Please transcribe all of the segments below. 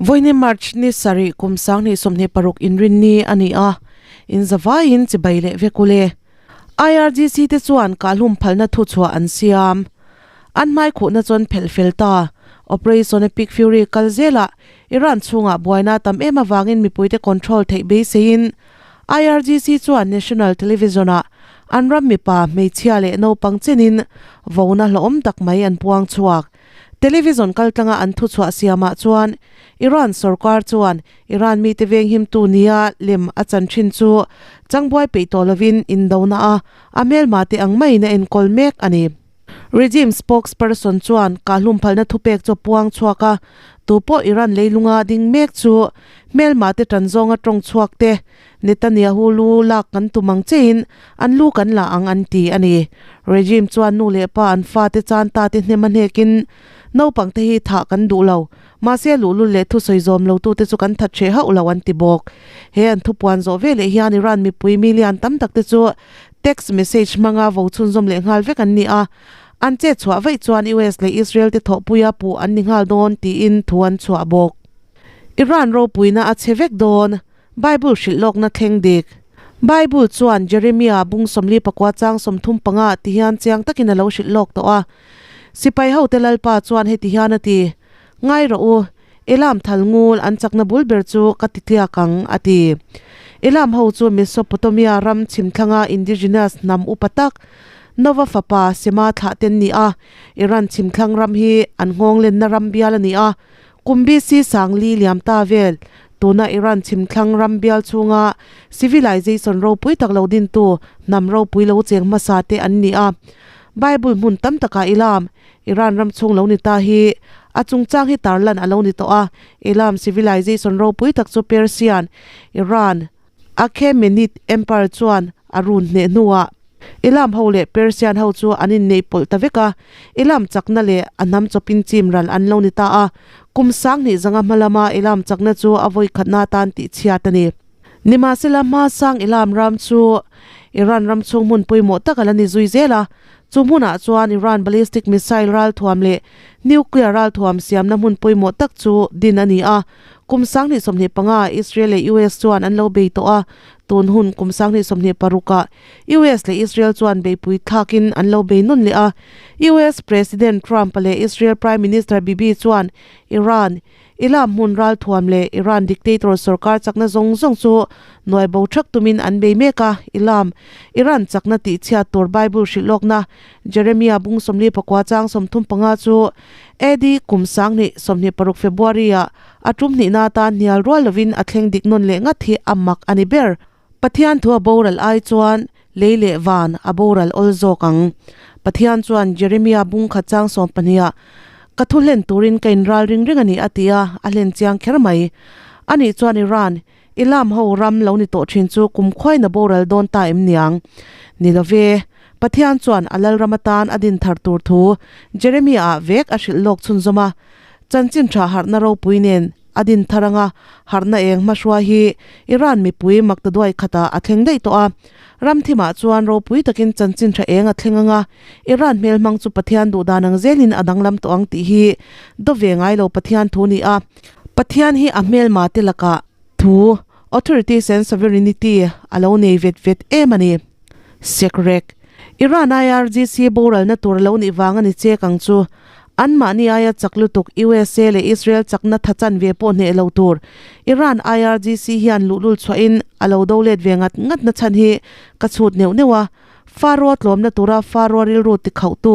Vawiini March ni sarih kum 2026 inrinni a ni a, in zavaiin chibai leh vek ule. IRGC te chuan kahlum phalna thuchhuah an siam. An hmaikhuhna chuan phelh fel ta. Operation Epic Fury kal zelah Iran chhungah buaina tam em avangin mipuite control theih beiseiin IRGC chuan National Television-ah an ram mipa, hmeichhia leh naupang chenin vona hlauhawm tak mai an puang chhuak. Television kaltlanga an thuchhuah siamah chuan Iran sorkar chuan Iran mite venghimtu nia lem a chan thin chu changbuai peih tawh lovin indona a a hmelma te ang maiin a enkawl mek a ni. Regime spokesperson chuan kahlum phalna thupek chu a puang chhuak a, tupawh Iran leilunga ding mek chu hmelma te tan zawnga tawng chhuak te Netanyahu lu lak kan tum ang chiahin an lu kan la ang an ti a ni. Regime chuan nu leh pa an fate chan ta te hnem a hnekin naupang te hi thah kan duh lo, mahse luhlul leh thusawi zawm lo tute chu kan that hreh hauh lo an ti bawk. He an thupuan zawh veleh hian Iran mipui million tam tak te chu Text message hmanga vo chhunzawm leh nghal vek an ni a, an chet chhuah vaih chuan US leh Israel te thawhpuia puh an ni nghal dawn tiin thu an chhuah bawk. Iran ropuina a chhe vek dawn, Bible hrilh lawkna thleng dik. Bible chuan Jeremiah bung 44 chang 35 ti hian chiang takin a lo hrilh lawk tawh a. Sipai hote Lalpa chuan heti hian a ti, Ngai rawh u, Elam thal ngul an chakna bul ber chu ka ti tliak ang, a ti. Elam ho chu Mesopotamia ram chhimthlanga indigenous hnam upa tak, Nova fapa Sema thlah te an ni a. Iran chhimthlang ram hi an nghawng lenna ram bial a ni a. Kum BC sangli liam ta vel, tuna Iran chhimthlang ram bial chhunga civilization ropui tak lo dintu hnam ropui lo cheng hmasa te an ni a. Bible hmun tam takah Elam, Iran ram chhung lo ni ta hi a chungchang hi tarlan a lo ni tawh a, Elam civilization ropui tak chu Persian, Iran, Achaemenid Empire chuan a run hneh hnuah Elam ho leh Persian ho chu an inneih pawlh ta vek a, Elam chakna leh a hnam chawpin chim ral an lo ni ta a, kum 2005 hma lama Elam chakna chu a vawi khatna atan tihchhiat a ni. Nimahsela hmasang Elam ram chu Iran ram chhung hmun pawimawh tak a la ni zui zel a, Chu hmunah chuan Iran ballistic missile ralthuam leh nuclear ralthuam siamna hmun pawimawh tak chu din a ni a. Kum 2025 Israel leh US chuan an lo bei tawh a, tun hun kum 2026 ah US leh Israel chuan beipui thlakin an lo bei nawn leh a. US President Trump-a leh Israel Prime Minister Bibi chuan Iran Ilam hmun ralthuam leh Iran dictator sorkar chakna zawng zawng chu nuai bo thak tumin an bei mek a, Ilam, Iran chakna tihchhiat tur Bible hrilh lawkna Jeremiah bung 44 chang 35 chu AD kum 2026 February ah a tum hnihna atan hnial rual lovin a thleng dik nawn leh ngat hi a mak a ni ber. Pathian thu a boral ai chuan lei leh van a boral awl zawk ang. Pathian chuan Jeremiah bung khat chang 12 ah, Ka thu hlen turin ka inral ring ring a ni a ti a, a hlen chiang kher mai. Anih chuan Iran, Elam ho ram lo ni tawh thin chu kumkhuain a boral dawn ta em niang? Ni lo ve. Pathian chuan a lalram atan a din thar tur thu Jeremiah ah vek a hrilh lawk chhunzawm a. Chanchin tha harhna ropui nen a din thar anga harhna eng hmahruai hi Iran mipui maktaduai khatah a thleng daih tawh a. Ram thimah chuan ropui takin chanchin tha eng a thleng anga Iran hmelhmang chu Pathian duhdan ang zelin a danglam tawh ang tih hi do ve ngai lo Pathian thu ni a. Pathian hi a hmelma te lakah thu, authorities and sovereignty, a lo nei vet vet em a ni. Sekrek. Iran IRGC boralna tur a lo nih vang a ni chek ang chu. Anmahni aia chak lutuk USA leh Israel chakna tha chanve pawh hneh lo tur Iran IRGC hian luhlul chhuahin a lo do let ve ngat ngat na chhan hi ka chhut neuh neuh a. Faroa tlawmna tura Faroa rilru tikhauhtu,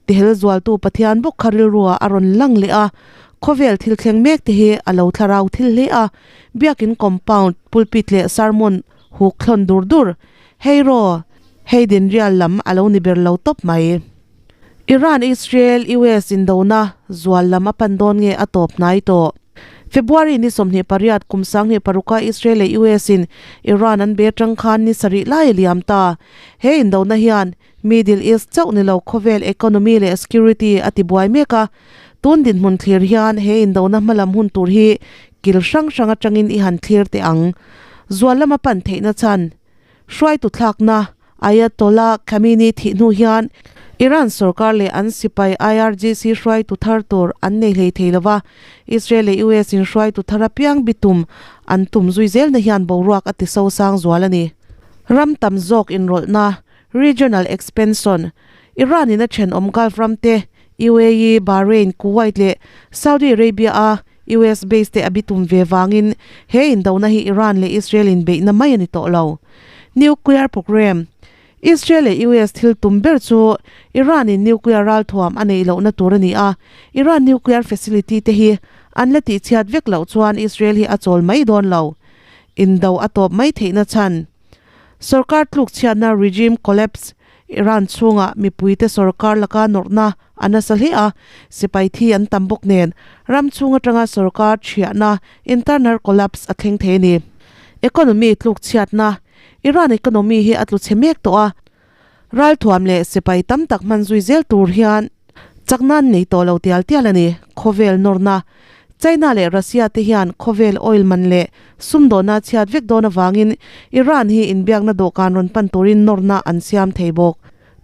tihel zualtu Pathian bawk kha rilruah a rawn lang leh a. Khawvel thil thleng mek te hi a lo thlarau thil hle a. Biakin compound, pulpit leh sermon huk thlawn dur dur. Hei raw, hei dinrial lam a lo ni ber lo tawp mai. Iran, Israel, US indona zual lam a pan dawn nge a tawp hnai tawh? February ni 28 kum 2006 a Israel leh US in Iran an be atang khan ni sarih lai a liam ta. He indona hian Middle East chauh ni lo khawvel economy leh security a ti buai mek a. Tun dinhmun thlir hian he indona hmalam hun tur hi kil hrang hrang atangin i han thlir teh ang. Zual lama pan theihna chhan Hruaitu thlakna Ayatollah Khamenei thih hnu hian Iran sorkar leh an sipai IRGC hruaitu thar tur an nei hlei thei lova, Israel leh US in hruaitu thar apiang bitum an tum zui zelna hian boruak a ti sosang zual a ni. Ram tam zawk inrawlhna, Regional expansion, Iran in a thenawm Gulf ram te, UAE, Bahrain, Kuwait leh Saudi Arabia a US base te a bitum ve vangin he indona hi Iran leh Israel inbeihna mai a ni tawh lo. Nuclear programme, Israel leh US thil tum ber chu Iran in nuclear ralthuam a neih lohna tur a ni a, Iran nuclear facility te hi an la tihchhiat vek loh chuan Israel hi a chawl mai dawn lo. Indo a tawp mai theihna chhan. Sorkar tlukchhiatna regime collapse Iran chhungah mipuite sorkar laka nawrhna a nasa hle a, sipai thi an tam bawk nen ram chhung atanga sorkar chhiahna internal collapse a thleng thei a ni. Economy tlukchhiatna Iran economy hi a tlu chhe mek tawh a, ralthuam leh sipai tam tak hman zui zel tur hian chakna an nei tawh lo tial tial a ni. Khawvel nawrna China leh Russia te hian khawvel oil man leh sumdawhna chhiat vek dawn avangin Iran hi inbiakna dawhkan rawn pan turin nawrna an siam thei bawk.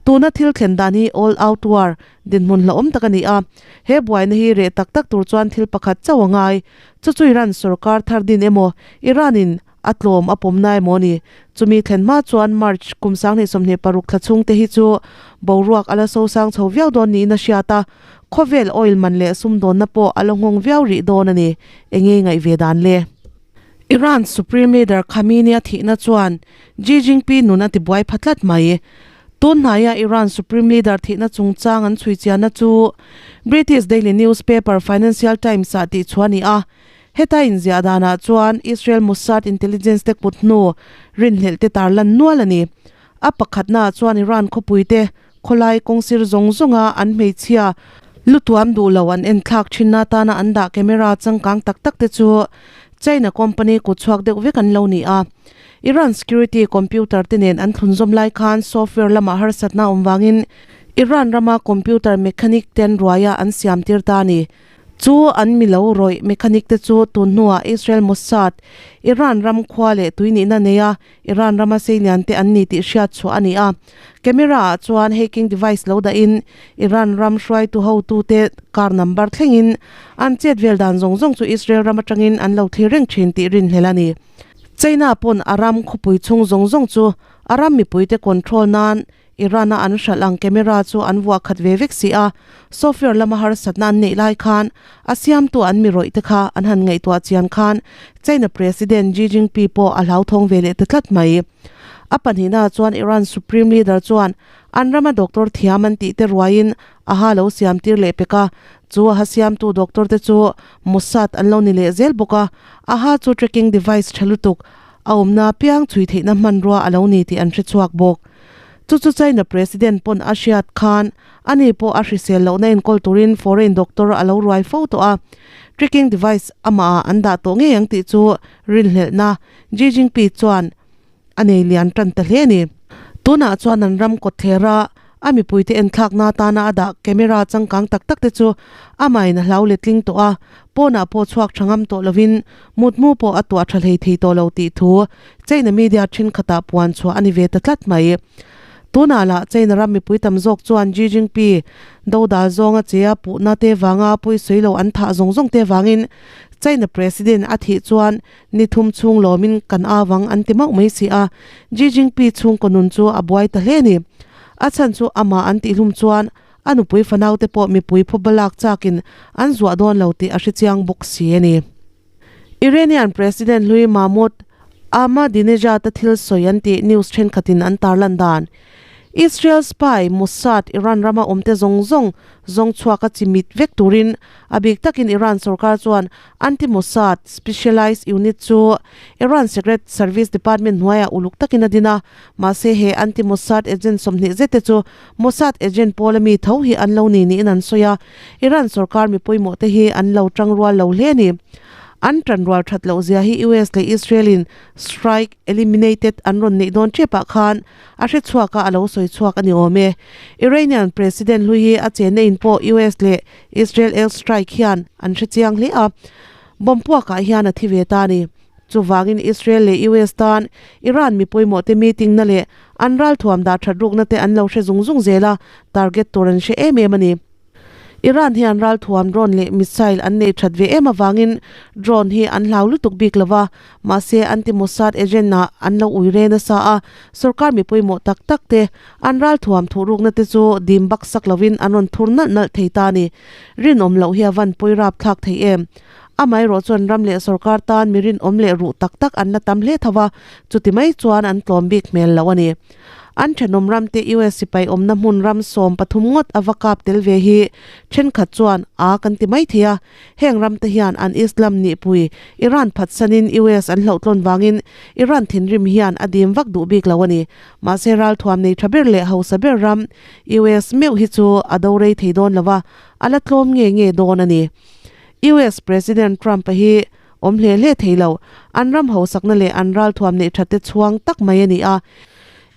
Tuna thil thlen dan hi all out war dinhmun hlauhawm tak a ni a, he buaina hi reh tak tak tur chuan thil pakhat chauh a ngai. Chu chu Iran sorkar thar din emaw Iran in a tlawm a pawm nai maw ni? Chumi thlen hma chuan March kum 2026 thla chhung te hi chu boruak a la sosang chho viau dawn niin a hriat a, khawvel oil man leh sumdawnna pawh a la nghawng viau rih dawn a ni. Enge ngaih ve dan le? Iran Supreme Leader Khamenei a thihna chuan Xi Jinping nun a tibuai pha tlat mai. Tun hnaia Iran Supreme Leader thihna chungchang an chhui chianna chu British daily newspaper Financial Times-ah tihchhuah a ni a. Heta inziah danah chuan Israel Mossad intelligence te kut hnu rinhlelh te tarlan nual a ni. A pakhatnaah chuan Iran khawpuite khawlai kawngsir zawng zawnga an hmeichhia lutuam duh lo an enthlak thinna atana an dah camera changkang tak tak te chu China company kut chhuak deuh vek an lo ni a. Iran security computer te nen an thlunzawm lai khan software lamah harsatna awm vangin Iran rama computer mechanic ten ruaia an siam tir ta a ni. Chu an mi lo rawih mechanic te chu tun hnuah Israel Mossad, Iran ram khua leh tui nihna neia Iran rama seilian te an ni tih hriat chhuah a ni a. Camera ah chuan hacking device lo dahin Iran ram hruaitu hotute car number thlengin an chet vel dan zawng zawng chu Israel ram atangin an lo thlir reng thin tih rinhlelh a ni. China pawn a ram khawpui chhung zawng zawng chu a ram mipuite control nan Iran-a an hralh ang camera chu an vuah khat ve vek si a, software lama harsatna an neih lai khan a siamtu an mi rawih te kha an han ngaihtuah chian khan China President Xi Jinping pawh a hlauthawng ve leh ta tlat mai. A pahnihna chuan Iran Supreme Leader chuan an rama doctor thiam an tih te ruaiin a ha lo siam tir leh pek a, chu a ha siamtu doctor te chu Mossad an lo ni leh zel bawk a, a ha chu tracking device tha lutuk a awmna apiang chhui theihna hmanrua a lo ni tih an hre chhuak bawk. Chu chu China President pawn a hriat khan ani pawh a hrisel lohna enkawl turin foreign doctor a lo ruai fo tawh a, tracking device amah ah an dah tawh ngei ang tih chu rinhlelhna Xi Jinping chuan a nei lian tan ta hle a ni. Tunah chuan an ram kawtthler a, a mipuite enthlakna atana a dah camera changkang tak tak te chu amahin a hlau letling tawh a, pawnah pawh chhuak tha ngam tawh lovin mutmu pawh a tuah tha hlei thei tawh lo tih thu China media thenkhatah puan chhuah a ni ve ta tlat mai. Tunah lah China ram mipui tam zawk chuan Xi Jinping dodal zawnga che a puhna te vanga pawisawi lo an thah zawng zawng te vangin China President a thih chuan ni thum chhung lawmin kan au ang an ti mauh mai si a, Xi Jinping chhungkaw nun chu a buai ta hle a ni. A chhan chu amah an tihhlum chuan a nupui fanaute pawh mipui phuba lak chakin an zuah dawn lo tih a hrechiang bawk si a ni. Iranian President hlui Mahmoud Ahmadinejad-a thil sawi an tih news thenkhatin an tarlan dan. Israel spy Mossad Iran rama awmte zawng zawng zawng chhuak a chimit vek turin a bik takin Iran sorkar chuan anti-Mossad specialized unit chu Iran Secret Service Department hnuaiah uluk takin a din a, mahse he anti-Mossad agent 20 zette chu Mossad agent pawla mi tho hi an lo ni niin an sawi a, Iran sorkar mi pawimawh te hi an lo tang rual lo hle a ni. An tan rual that loh zia hi US leh Israel in strike eliminated an rawn neih dawn tep ah khan a hre chhuak a, a lo sawi chhuak a ni awm e. Iranian President hlui hi a chenna in pawh US leh Israel air strike hian an hre chiang hle a, bomb puak ah hian a thi ve ta a ni. Chuvangin Israel leh US tan Iran mi pawimawh te meeting na leh an ralthuam dah that rukna te an lo hre zung zung zel a, target tur an hre em em a ni. Iran hian ralthuam drone leh missile an nei that ve em avangin drone hi an hlau lutuk bik lo va, mahse anti-Mossad agent ah an lo ui re nasa a, sorkar mi pawimawh tak tak te an ralthuam thuh rukna te chu dim bak sak lovin an rawn thur nalh nalh thei ta a ni. Rinawm loh hi a van pawi rap thlak thei em? Amaherawh chuan ram leh sorkar tan mi rinawm leh ruh tak tak an la tam hle tho va, chuti mai chuan an tlawm bik hmel lo a ni. An thenawm ramte US sipai awmna hmun ram 13 ngawt a va kap tel ve hi thenkhat chuan a kan ti mai thei a, heng ramte hian an Islam nihpui Iran phatsanin US an hlauhtlawn vangin Iran thinrim hian a dim vak duh bik lo a ni. Mahse ralthuam nei tha ber leh hausa ber ram US meuh hi chu a do rei thei dawn lo va, a la tlawm nge nge dawn a ni. US President Trump-a hi awm hle hle thei lo. An ram hausakna leh an ralthuam neih that te chhuang tak mai a ni a.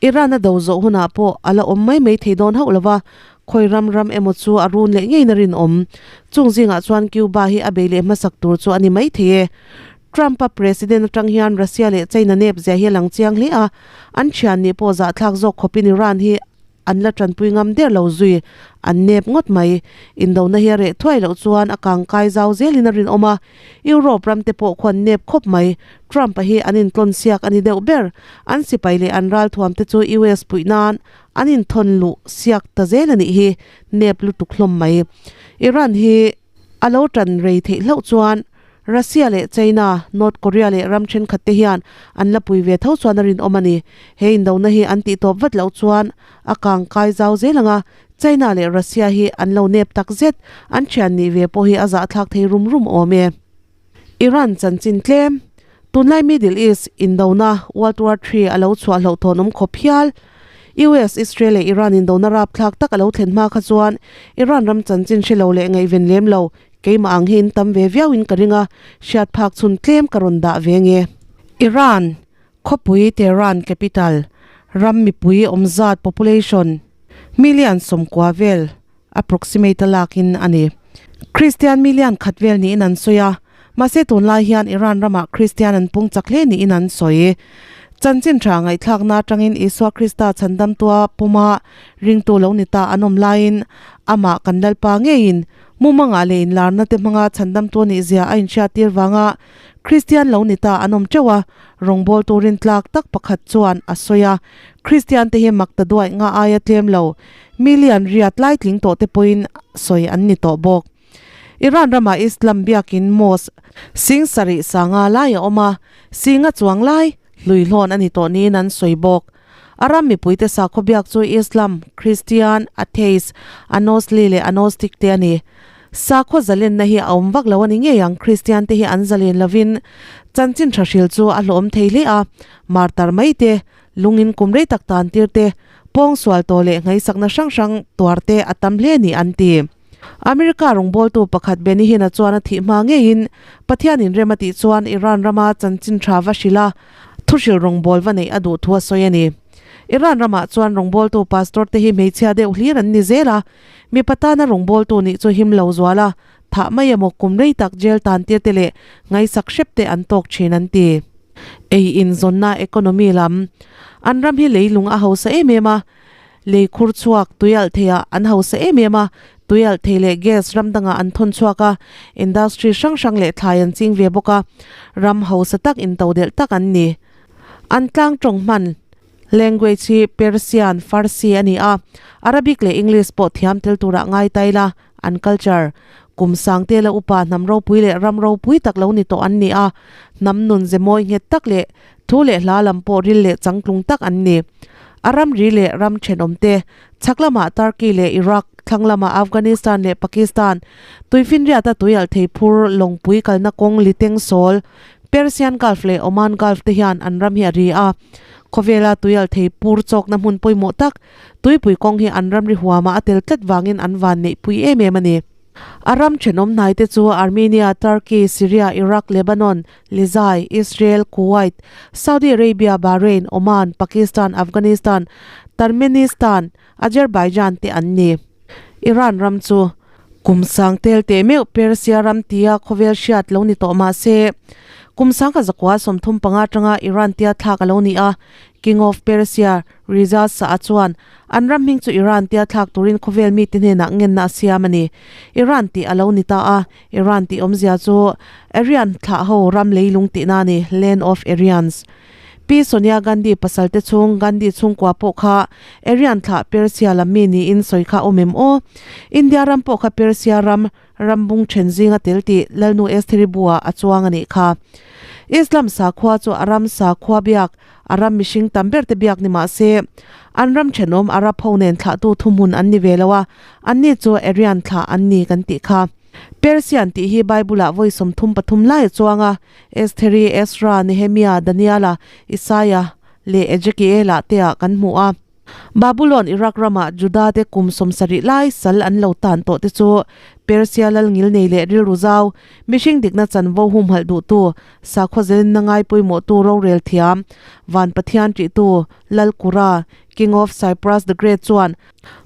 Iran a do zawh hunah pawh a la awm mai mai thei dawn hauh lo va, khawi ram ram emaw chu a run leh ngeiin a rinawm. Chung zingah chuan Cuba hi a bei leh hmasak tur chu a ni mai thei e. Trump-a President atang hian Russia leh China nep zia hi a lang chiang hle a, an thian nih pawh zahthlak zawk khawpin Iran hi An la tanpui ngam der lo zui, an nep ngawt mai. Indona hi a reh thuai loh chuan a kang kai zau zelin a rinawm a, Europe ram te pawh khuan nep khawp mai. Trump-a hi an intlawn siak a ni deuh ber. An sipai leh an ralthuam te chu US puih nan an inthawn luh siak ta zel a nih hi, nep lutuk hlawm mai. Iran hi. A lo tan rei theih hlauh chuan Russia leh China, North Korea leh ram thenkhat te hian an la pui ve tho chuan a rinawm a ni. He indona hi an tihtawp vat loh chuan a kang kai zau zel ang a, China leh Russia hi an lo nep tak zet, an thian nih ve pawh hi a zahthlak thei rum rum awm e. Iran chanchin tlem, Tunlai Middle East indona World War Three a lo chhuah hlauhthawn awm khawp hial. US, Israel leh Iran indona rapthlak tak a lo thlen hma kha chuan Iran ram chanchin hre lo leh ngaihven lem lo keimah ang hi in tam ve viau in ka ring a, hriat phak chhun tlem ka rawn dah ve nge. Iran, khawpui Tehran capital, ram mipui awmzat population million 90 vel approximate a lakin a ni. Kristian million khat vel niin an sawi a, mahse tunlai hian Iran ramah Kristian an pung chak hle niin an sawi. Chanchin tha ngaihthlakna atangin Isua Krista chhandamtua puma ringtu lo ni ta an awm laiin amah kan Lalpa ngeiin mumangah leh inlarna te hmanga chhandamtu nih zia a inhriattir vanga Kristian lo ni ta an awm teuh a, rawngbawl turin tlak tak pakhat chuan a sawi a, Kristian te hi mak ta duaih nga aia tlem lo Million riat lai tling tawh te pawhin sawi an ni tawh bawk. Iran ramah Islam biakin mosque sing sarih sanga lai a awm a, singa chuang lai hluihlawn a ni tawh niin an sawi bawk. A ram mipuite sakhaw biak chu Islam, Christian, Atheist, Anosli leh Agnostic te a ni. Sakhaw zalenna hi a awm vak lo a ni ngei ang, Christian te hi an zalen lovin chanchin tha hril chu a hlawhawm thei hle a, martar mai te Lungin kum rei tak tan tir te, pawngsual tawh leh nghaisakna hrang hrang tuar te a tam hle ni an ti. America rawngbawltu pakhat Benny Hinn-a chuan a thih hma ngeiin Pathianin rem a tih chuan Iran rama chanchin tha va hrilh a, thuhril rawngbâwl va neih a duh thu a sawi a ni. Iran ramah chuan rawngbawltu pastor te hi hmeichhia deuh hlir an ni zel a, mipa tana rawngbawltu nih chu him lo zual a, thah mai emaw kum rei tak jail tan tir te leh ngaisak hrep te an tawk thin an ti. Ei inzawnna economy lam an ram hi leilung a hausa em em a, lei khur chhuak tuialh theiah an hausa em em a, tuialh thei leh gas ram dangah an thawn chhuak a, industry hrang hrang leh thlai an ching ve bawk a, ram hausa tak intodelh tak an ni. An tlang tawng hman language hi Persian, Farsi a ni a, Arabic leh English pawh thiam tel turah ngai ta ila, An culture, kum sangte la upa hnam ropui leh ram ropui tak lo ni tawh an ni a, hnam nun ze mawi nghet tak leh thu leh hla lam pawh ril leh changtlung tak an ni. A ramri leh ram thenawm te, chhak lamah Turkey leh Iraq, thlang lamah Afghanistan leh Pakistan, tuifinriata tuialh thei phur lawngpui kalna kawng liteng sawl, Persian Gulf leh Oman Gulf te hian an ram hi a ri a. Khawvela tuialh thei pur chawkna hmun pawimawh tak, Tuipui kawng hi an ramri huamah a tel tlat vangin an van neihpui em em a ni. A ram thenawm hnaite chu Armenia, Turkey, Syria, Iraq, Lebanon, Lizai, Israel, Kuwait, Saudi Arabia, Bahrain, Oman, Pakistan, Afghanistan, Turkmenistan, Azerbaijan te an ni. Iran ram chu kum sang tel teh meuh Persia ram tia khawvel hriat lo ni tawh mah se, Kum 1935 atanga Iran tia thlak a lo ni a, King of Persia Reza Shah chuan an ram hming chu Iran tia thlak turin khawvel mite hnenah ngenna a siam a ni. Iran tih a lo ni ta a, Iran tih awmzia chu Aryan thlah ho ram leilung tihna a ni, Land of Aryans. Pi Sonia Gandhi pasal te chhung Gandhi chhungkua pawh kha Aryan thlah Persia lam mi niin sawi kha awm em aw? India ram pawh kha Persia ram Rambung then zinga tel tih Lalnu Estheri buah a chuang a nih kha. Islam sakhua chu a ram sakhua biak, a ram mihring tam ber te biak ni mah se, an ram thenawm Arab ho nen thlahtu thuhmun an ni ve lo a, anni chu Aryan thlah an ni kan tih kha. Persian tih hi Bible-ah vawi 33 lai a chuang a, Estheri, Ezra, Nehemia, Daniela, Isaia leh Ezekiela te ah kan hmu a. Babulon, Iraq rama Juda te kum 70 lai sal an lo tan tawh te chu Persia lal ngilnei leh rilru zau, mihring dikna chanvo humhalh duhtu, sakhaw zelenna ngai pawimawhtu rorel thiam, van Pathian ṭihtu, Lal Kura, King of Cyprus the Great chuan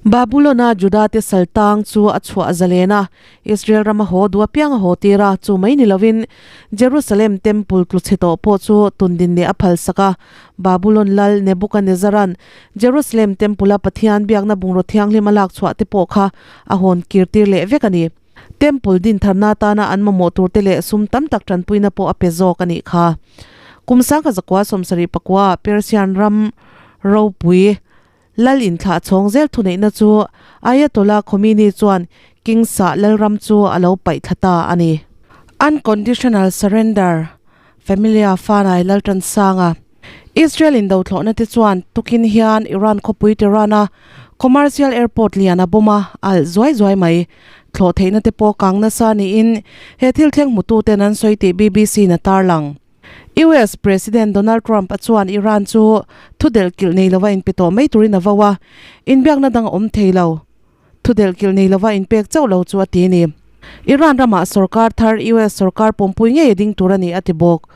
Babulon-a Juda te sal tang chu a chhuah zalen a, Israel rama haw duh apiang a haw tir a, chu mai ni lovin Jerusalem Temple tlu chhe tawh pawh chu tundin leh a phalsak a. Babulon lal Nebuchadnezzar-a'n Jerusalem Temple-a Pathian biakna bungraw thianghlim a lak chhuah te pawh kha a hawn kir tir leh vek a ni. Temple din tharna atana an mamawh tur te leh sum tam tak tanpuina pawh a pe zawk a nih kha. Kum 1979 Persian ram ropui Lal inthlah chhawng zel thuneihna chu Ayatollah Khomeini chuan King Shah lalram chu a lo paih thla ta a ni. Unconditional surrender, Familia Fanai Laltansanga. Israel indothlawhna te chuan tukin hian Iran khawpui Tehran-a commercial airport lian a bomb a alh zuai zuai mai. Thlawh theihna te pawh kang nasa niin he thil thleng hmututen an sawi tih BBC-in a tarlang. US President Donald Trump a chuan Iran chu thu delhkilh nei lova inpe tawh mai turin a vo a, inbiakna dang a awm thei lo. Thu delhkilh nei lova inpek chauh lo chu a ti a ni. Iran ramah sorkar thar US sorkar pawmpui ngei a ding tur a ni a ti bawk.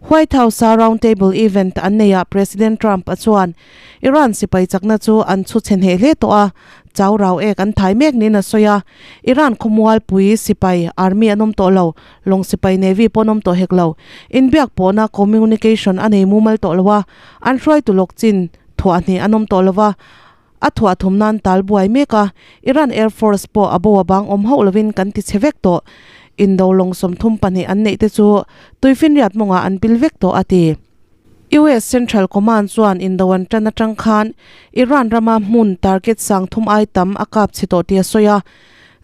White House-a round table event an neiah President Trump a chuan Iran sipai chakna chu an chhu chhe hneh hle tawh a, chau rau ek an thai mek niin a sawi a. Iran khawmualpui sipai army an awm tawh lo, Lawng sipai Navy pawh an awm tawh hek lo. Inbiak pawhna communication a nei mumal tawh lo a, an hruaitu lawk chin thuah hnih an awm tawh lo va, a thuah thum nan tal buai mek a, Iran Air Force pawh a bo a bang awm hauh lovin kan ti chhe vek tawh. Indo lawng 32 an neih te chu tuifinriat mawngah an pil vek tawh a ti. US Central Command chuan indo an tan atang khan Iran rama hmun target 3000 ai tam a kap chhe tawh tih a sawi a.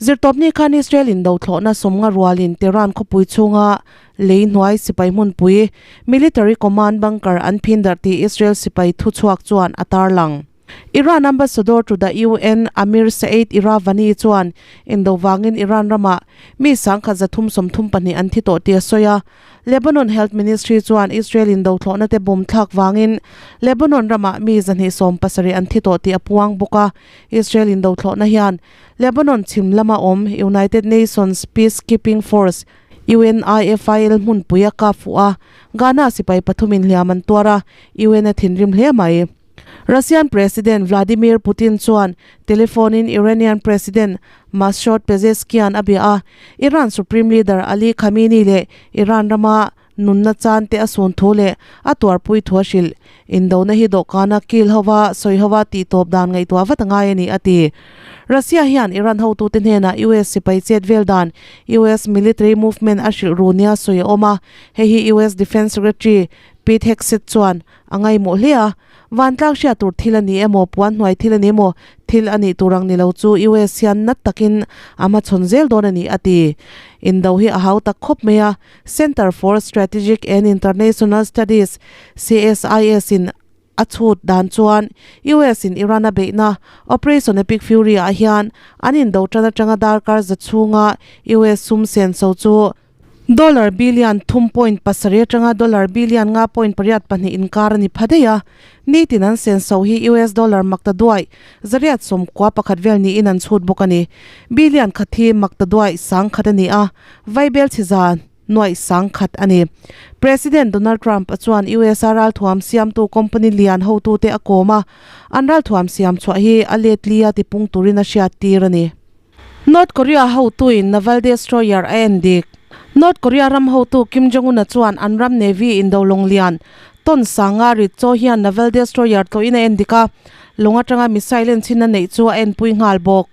Zirtawpni khan Israel indo thlawhna 50 rualin Tehran khawpui chhunga lei hnuai sipai hmunpui military command bunker an phin darh tih Israel sipai thuchhuak chuan a tarlang. Iran Ambassador to the UN Amir Saeid Iravani chuan indo vangin Iran ramah mi 1332 an thi tawh tih a sawi a. Lebanon Health Ministry chuan Israel indo thlawhna te bawm thlak vangin Lebanon ramah mi 270 an thi tawh tih a puang bawk a. Israel indo thlawhna hian Lebanon chhim lama awm United Nations Peacekeeping Force, UNIFIL, hmunpui a kap fuh a, Ghana sipai pathumin hliam an tuar a, UN a thinrim hle mai. Russian President Vladimir Putin chuan telephone-in Iranian President Masoud Pezeshkian a bia a, Iran Supreme Leader Ali Khamenei leh Iran rama nunna chan te a sun thu leh a tuarpui thu a hrilh. Indona hi dawhkana kil hova sawi hova tihtawp dan ngaihtuah vat a ngai a ni, a ti. Russia hian Iran hotute hnenah US sipai chet vel dan, US military movement, a hrilh ru nia sawi a awm a, hei hi US Defence Secretary Pete Hegseth chuan A ngaihmawh hle a, vantlak hriat tur thil a ni emaw, puan hnuai thil a ni emaw, thil a nih tur ang ni lo chu US hian nat takin a hmachhawn zel dawn a ni, a ti. Indo hi a hau tak khawp mai a, Center for Strategic and International Studies, CSIS, in a chhut dan chuan US in Iran a beihna Operation Epic Fury ah hian an indo tan atanga darkar za chhunga US sum senso chu Dollar billion thum point pasarih atanga dollar billion nga point pariat pahnih inkar a ni pha daih a. Nitin an senso hi US dollar makta duaih 911 vel niin an chhut bawk a ni. Billion khat hi makta duaih 10,000 a ni a, vaibel chhiza nuaih 10,000 a ni. President Donald Trump a chuan US a ralthuam siamtu company lian hotute a kawm a, an ralthuam siam chhuah hi a let lia tipung turin a hriattir a ni. North Korea hotuin naval destroyer a en dik. North Korea ram hotu Kim Jong-un-a chuan an ram Navy indo lawng lian tawn sanga rit chaw hian naval destroyer tlawhin a endik a, lawng atanga missile enchhin a neih chu a enpui nghal bawk.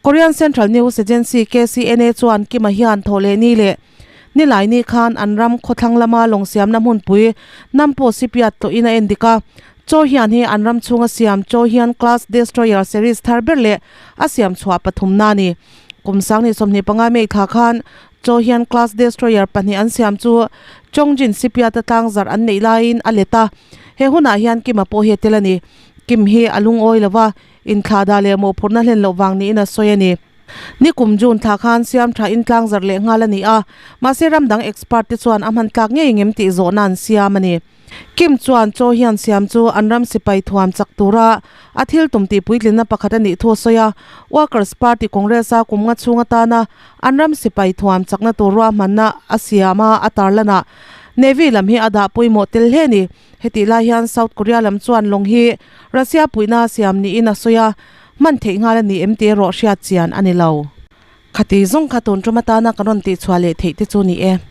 Korean Central News Agency, KCNA, chuan Kim-a hian thawhlehni leh Nilaini khan an ram khawthlang lama lawng siamna hmunpui Nampo Shipyard tlawhin a endik a, Chaw hian hi an ram chhunga siam Chaw hian class destroyer series thar ber leh a siam chhuah pathumna a ni. Kum 2025 May thla khan Chaw hian class destroyer pahnih an siam chu Chongjin Shipyard a tlangzarh an neih laiin a let a, he hunah hian Kim-a pawh hi a tel a ni. Kim hi a lungawi lo va, inthlahdah leh mawhphurhna hlen loh vang niin a sawi a ni. Nikum June thla khan siam tha in tlangzarh leh nghal a ni a, mahse ram dang expert te chuan a hman tlak ngei ngem tih zawhna an siam a ni. Kim chuan chaw hian siam chu an ram sipai thuam chak tura a thil tum tih puitlinna pakhat a nih thu a sawi a, Workers Party Congress a kum nga chhung atana an ram sipai thuam chakna tur ruahmanna a siam a a tarlanah Navy lam hi a dah pawimawh tel hle a ni. Hetih lai hian South Korea lam chuan lawng hi Russia puihna a siam niin a sawi a, hman theih nghal a ni em tih erawh hriat chian a ni lo. Khati zawng kha tun tum atana kan rawn tihchhuah leh theih te chu ni e.